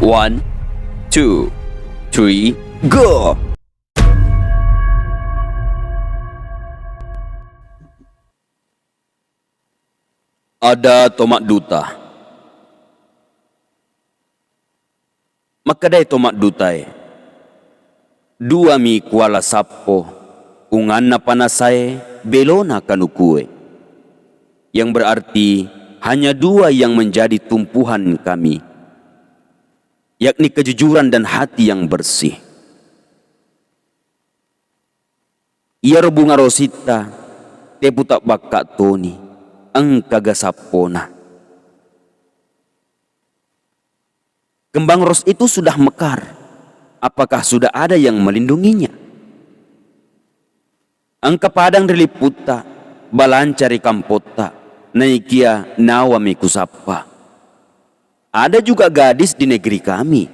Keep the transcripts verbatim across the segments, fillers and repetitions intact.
One, two, three, go! Ada to madduta. Makkedai to maddutae, "Duami kuala sappo, unganna panasae, belona kanukue." Yang berarti hanya dua yang menjadi tumpuhan kami, yakni kejujuran dan hati yang bersih. Iyaro bunga rositta, tepu tabbakka toni, engkaga sappona. Kembang ros itu sudah mekar. Apakah sudah ada yang melindunginya? Engka padang ri lipputta, balanca ri kampotta, naikia nawami kusappa. Ada juga gadis di negeri kami.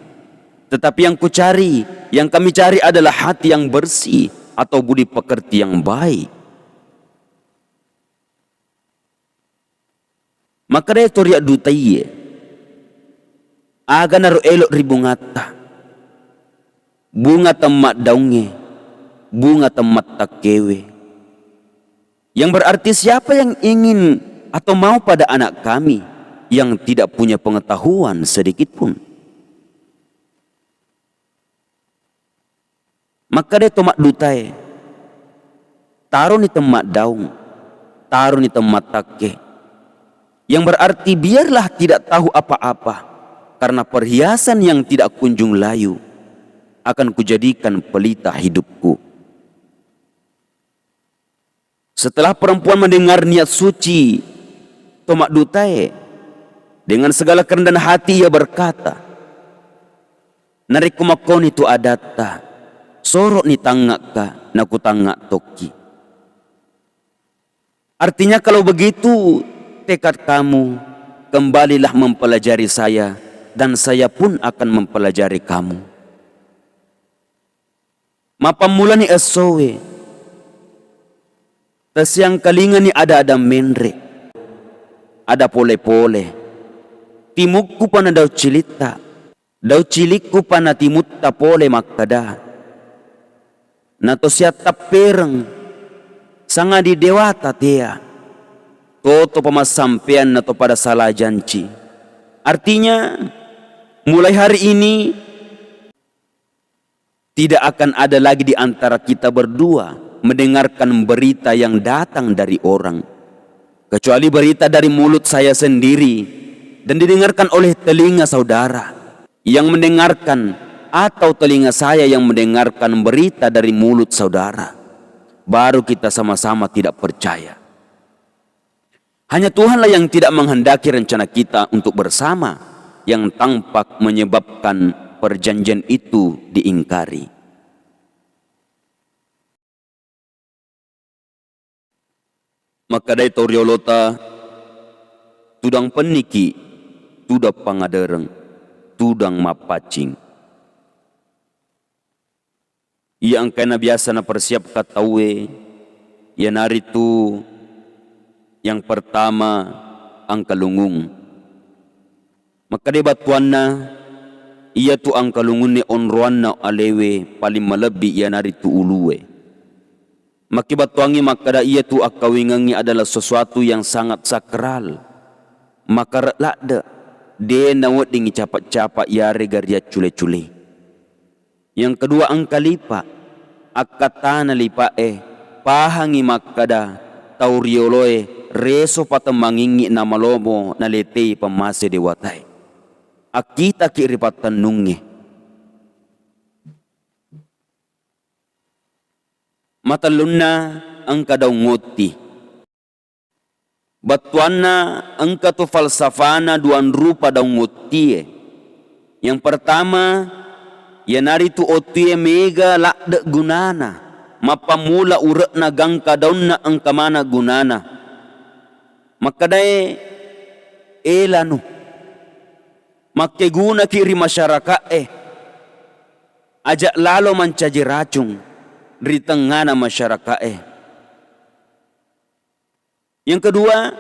Tetapi yang kucari, yang kami cari adalah hati yang bersih atau budi pekerti yang baik. Makkedai to riaddutaiye, "Aga naro elo ri bungatta? Bunga temmaddaungnge, bunga temmattakkewe." Yang berarti, siapa yang ingin atau mau pada anak kami yang tidak punya pengetahuan sedikit pun? Makkeda to maddutae, "Taroni temmaddaung, taroni temmattakke." Yang berarti, biarlah tidak tahu apa-apa, karena perhiasan yang tidak kunjung layu akan kujadikan pelita hidupku. Setelah perempuan mendengar niat suci to maddutae, dengan segala kerendahan hati ia berkata, "Narekko makkoni tu adatta, soro'ni tangngakka, nakutangnga tokki." Artinya, kalau begitu tekad kamu, kembalilah mempelajari saya, dan saya pun akan mempelajari kamu. Mappammulani essoe, tasiangkalingani ada-ada menre, ada pole-pole. Timukku pana dau cilitta, dau cilikku pana timutta pole makkeda, "Nato siattappereng, sangadi dewata tea." Toto pamassampeanna to pada sala janci. Artinya, mulai hari ini, tidak akan ada lagi di antara kita berdua mendengarkan berita yang datang dari orang, kecuali berita dari mulut saya sendiri dan didengarkan oleh telinga saudara. Yang mendengarkan atau telinga saya yang mendengarkan berita dari mulut saudara, baru kita sama-sama tidak percaya. Hanya Tuhanlah yang tidak menghendaki rencana kita untuk bersama yang tampak menyebabkan perjanjian itu diingkari. Makkedai tau riolota, "Tudang penniki, tudang pangadereng, tudang mappaccing." Iya engkaina biasa napersiapkan tauwe, iyanaritu yang pertama, angkalungung. Makkeda battuanna, iyatu angkalungunne onroanna alewe paling malebbi, iyanaritu uluwe. Makkibattuangngi makkeda, iyatu akkawingengnge adalah sesuatu yang sangat sakral, makare ladde, de naweddingngi capa-capa iyarega riaccule-cule. Yang kedua, engka lipa. Akkattana lipa'e, pahangi makkeda tau rioloe reso patemmangingngi namalomo naletei pemmase dewatae. Akkitaki ri pattennungnge. Matellunna, engka daung otti. Bettuanna, engka tu falsafana duang rupa daung ottie. Yang pertama, iyanaritu ottie mega ladde gunana, mappammula ure'na gangka daunna engka maneng gunana. Makkedae, elanu, makkegunaki ri masyaraka'e, aja lalo mancaji racung ri tengngana masyaraka'e. Yang kedua,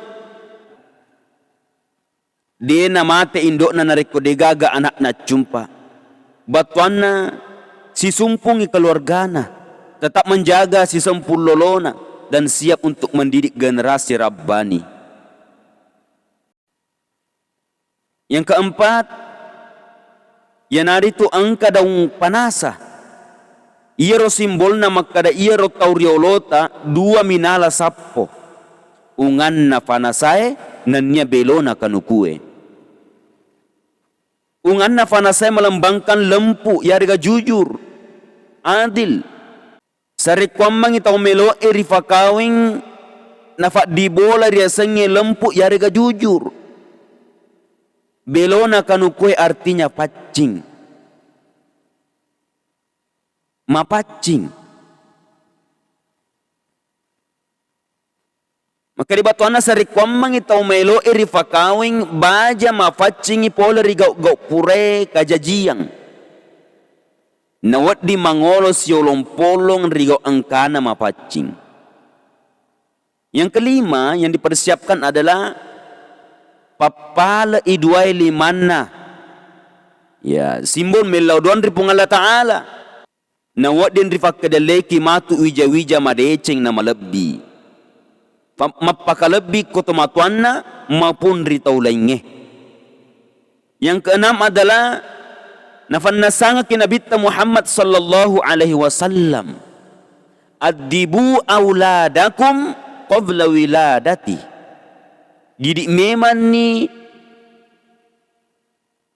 De namate indo'na narekko degaga ana'na accumpa. Battuanna, sisumpungngi keluargana, tetap menjaga sisempung lolona, dan siap untuk mendidik generasi rabbani. Yang keempat, iyanaritu engka daung panasa. Iyaro simbolna makkada iyaro tau riolota dua minala sappo. Unganna fanasae nennia belona kanukue. Unganna fanasae melambangkan lempu, yarega jujur, adil. Sarekkuammengngi tau melo'e rifakaweng, nafaddibola riasengnge lempu, yarega jujur. Belona kanukue artinya paccing. Mapaccing. Makkeda battuanna, sarekkuammengngi tau maelo'e rifakaweng, baja mafaccingngi pole ri gau'-gau' purae kajajiang. Nawedding mangolo siolong-polong ri gau' engkana mapaccing. Yang kelima yang dipersiapkan adalah pappale'i duae limanna. Ya, simbol mellau doang ri Puang Allah Ta'ala. Nawedding rifakkedelleki matu wija-wija madeceng na malebbi. Fa-, mappakalebbi ko tomatoanna maupun ri tau laingnge. Yang keenam adalah nafannasangaki Nabitta Muhammad sallallahu alaihi wasallam, "Addibu auladakum qabla wiladati." Didik memanni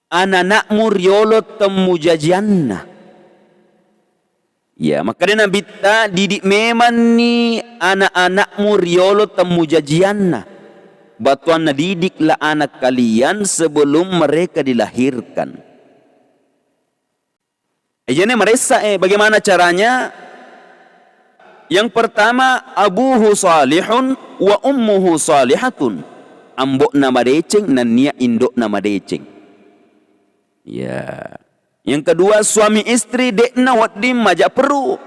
anana'mu riolo temmujajianna. Ya, makkeda Nabitta, didik memanni anak-anakmu riolo temmujajianna. Battuanna, didiklah anak kalian sebelum mereka dilahirkan. Iyana maressa, eh, bagaimana caranya? Yang pertama, abuhu salihun wa ummuhu salihatun. Ambo'na madeceng, nennia indo'na madeceng. Ya. Yang kedua, suami istri de'na wedding maja perru.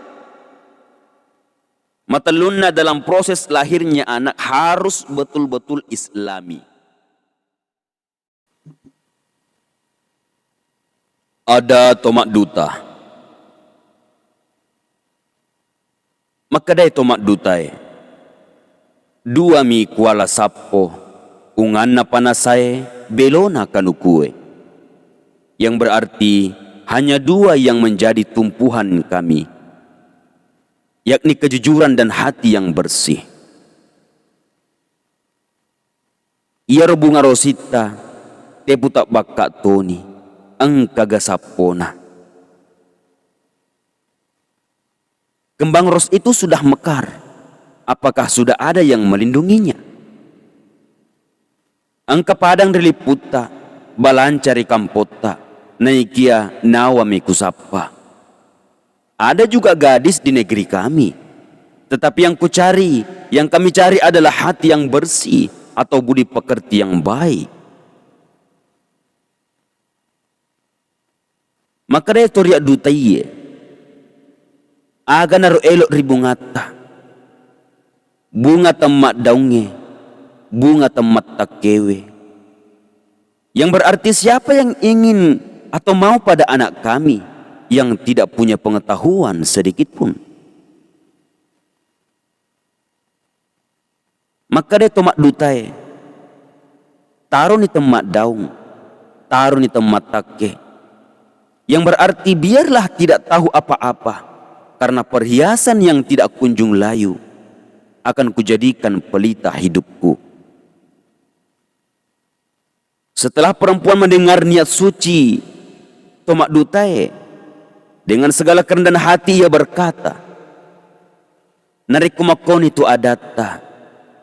Matellunna, dalam proses lahirnya anak harus betul-betul islami. Ada to madduta. Makkedai to maddutae, "Duami kuala sappo, unganna panasae, belona kanukue." Yang berarti hanya dua yang menjadi tumpuhan kami, yakni kejujuran dan hati yang bersih. Iyaro bunga rositta, tepu tabbakka toni, engkaga sappona? Kembang ros itu sudah mekar. Apakah sudah ada yang melindunginya? Engka padang ri lipputta, balanca ri kampotta, naikia nawami kusappa. Ada juga gadis di negeri kami. Tetapi yang kucari, yang kami cari adalah hati yang bersih atau budi pekerti yang baik. Makkedai to riaddutaiye, "Aga naro elo ri bungatta? Bunga temmaddaungnge, bunga temmattakkewe." Yang berarti, siapa yang ingin atau mau pada anak kami yang tidak punya pengetahuan sedikit pun? Makkeda to maddutae, "Taroni temmaddaung, taroni temmattakke." Yang berarti, biarlah tidak tahu apa-apa, karena perhiasan yang tidak kunjung layu akan kujadikan pelita hidupku. Setelah perempuan mendengar niat suci to maddutae, dengan segala kerendahan hati ia berkata, "Narekko makkoni tu adatta,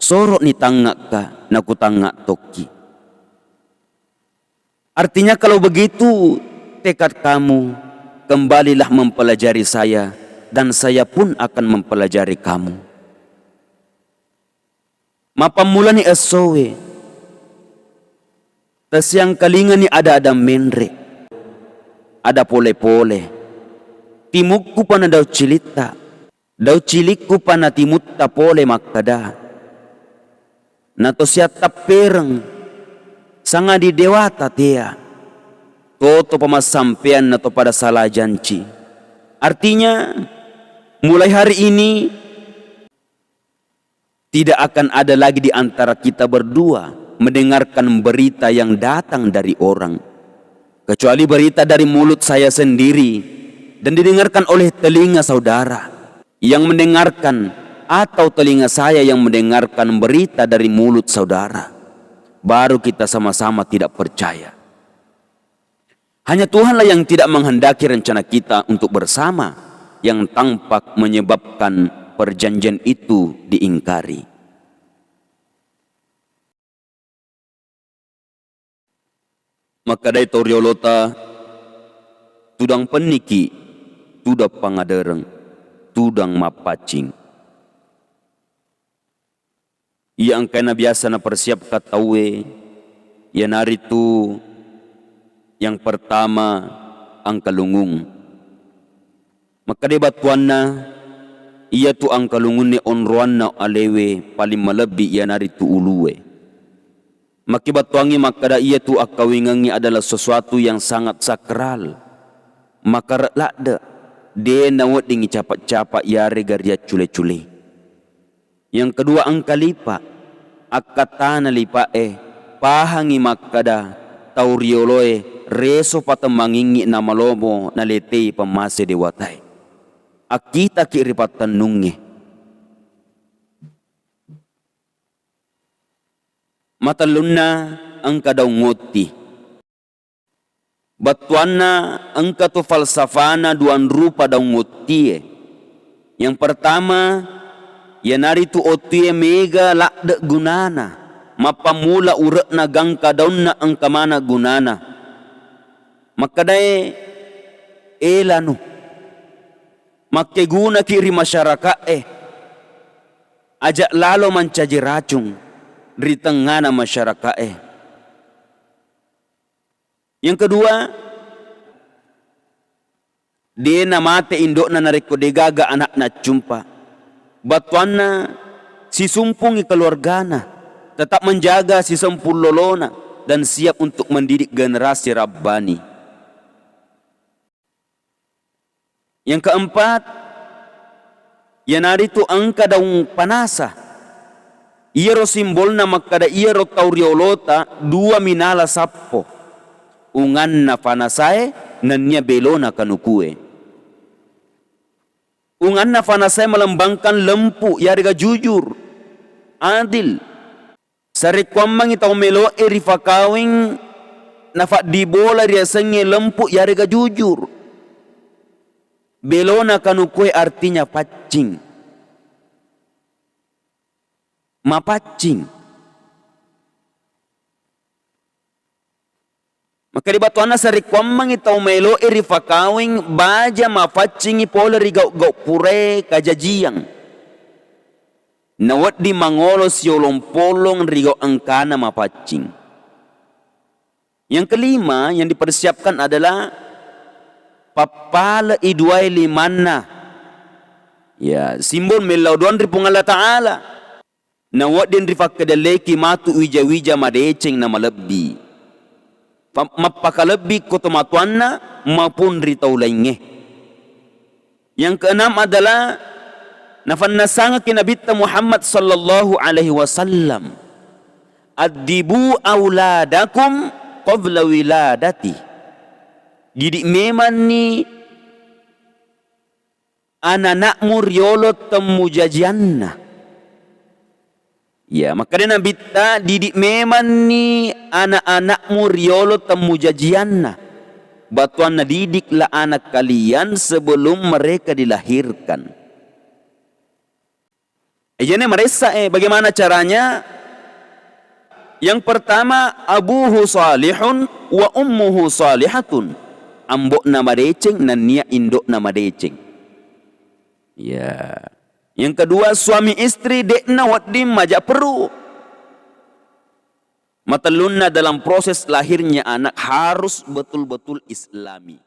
soro'ni tangngakka, nakutangnga tokki." Artinya, kalau begitu tekad kamu, kembalilah mempelajari saya, dan saya pun akan mempelajari kamu. Mappammulani essowe, tasiangkalingani ada-ada menre, ada pole-pole, timukku pana daung cilitta, daung cilikku pana timutta pole makkeda, nato siattappereng, Sangadi dewata tea, toto pamassampeanna to pada sala janci. Artinya, mulai hari ini tidak akan ada lagi di antara kita berdua mendengarkan berita yang datang dari orang, kecuali berita dari mulut saya sendiri dan didengarkan oleh telinga saudara yang mendengarkan, atau telinga saya yang mendengarkan berita dari mulut saudara. Baru kita sama-sama tidak percaya. Hanya Tuhanlah yang tidak menghendaki rencana kita untuk bersama yang tampak menyebabkan perjanjian itu diingkari. Makkedai tau riolota, "Tudang penniki, tudang pangadereng, tudang mappaccing." Iya engkae nabiasa napersiapkan tauwe, iyanaritu yang pertama, angkalungung. Makkeda battuanna, iyatu angkalungunni onroanna alewe paling malebbi, iyanaritu uluwe. Makkibattuangngi makkeda iyatu akkawingengngi adalah sesuatu yang sangat sakral, makare ladde, de naweddingngi capa-capa yarega riaccule-cule. Yang kedua, engka lipa. Akkattana lipa'e, pahangi makkeda tau rioloe reso patemmangingngi namalomo naletei pemmase dewatae. Akkitaki ri pattennungnge. Matellunna, engka daung otti. Battuanna engka tu falsafana duang rupa daung ottie. Yang pertama, iyanaritu ottie mega ladde gunana, mappammula ure'na gangka daunna engka maneng gunana. Makkedae, "E lanu, makkegunaki ri masyaraka'e, aja lalo mancaji racung ri tengngana masyaraka'e." Yang kedua, de namate indo'na narekko degaga ana'na accumpa. Battuanna, sisumpungngi keluargana, tetap menjaga sisempung lolona, dan siap untuk mendidik generasi rabbani. Yang keempat, iyanaritu engka daung panasa. Iyaro simbolna makkeda iyaro tau riolota dua minala sappo. Unganna fanasae nennia belona kanukue. Unganna fanasae melembangkan lempu, yarega jujur, adil. Sarekkuammengngi tau melo'e rifakaweng, nafaddibola riasengnge lempu yarega jujur. Belona kanukue artinya paccing. Mapaccing. Maka ri batuanna sarekkuammengngi tau maelo'e rifakaweng, baja mapaccingngi pole ri gau'-gau' purae kajajiang. Nawedding mangolo siolong-polong ri gau' engkana mapaccing. Yang kelima yang dipersiapkan adalah pappale'i duae limanna. Ya, simbol mellau doang ri Puang Allah Ta'ala. Nawedding rifakkedelleki matu wija-wija madeceng na malebbi. Pa-, mappakalebbi ko tomatoanna maupun ri tau laingnge. Yang keenam adalah nafannasangekki Nabitta Muhammad sallallahu alaihi wasallam, "Addibu auladakum qabla wiladati." Didik memanni anana'mu riolo temmujajianna. Ya, makkeda Nabitta, "Didik memanni ana'-ana'mu riolo temmujajianna." Batuanna, didiklah anak kalian sebelum mereka dilahirkan. Iyana maressa, eh, bagaimana caranya? Yang pertama, abuhu salihun wa ummuhu salihatun. Ambo'na madeceng, nennia indo'na madeceng. Ya. Yang kedua, suami istri de'na wedding maja perru. Matellunna, dalam proses lahirnya anak harus betul-betul islami.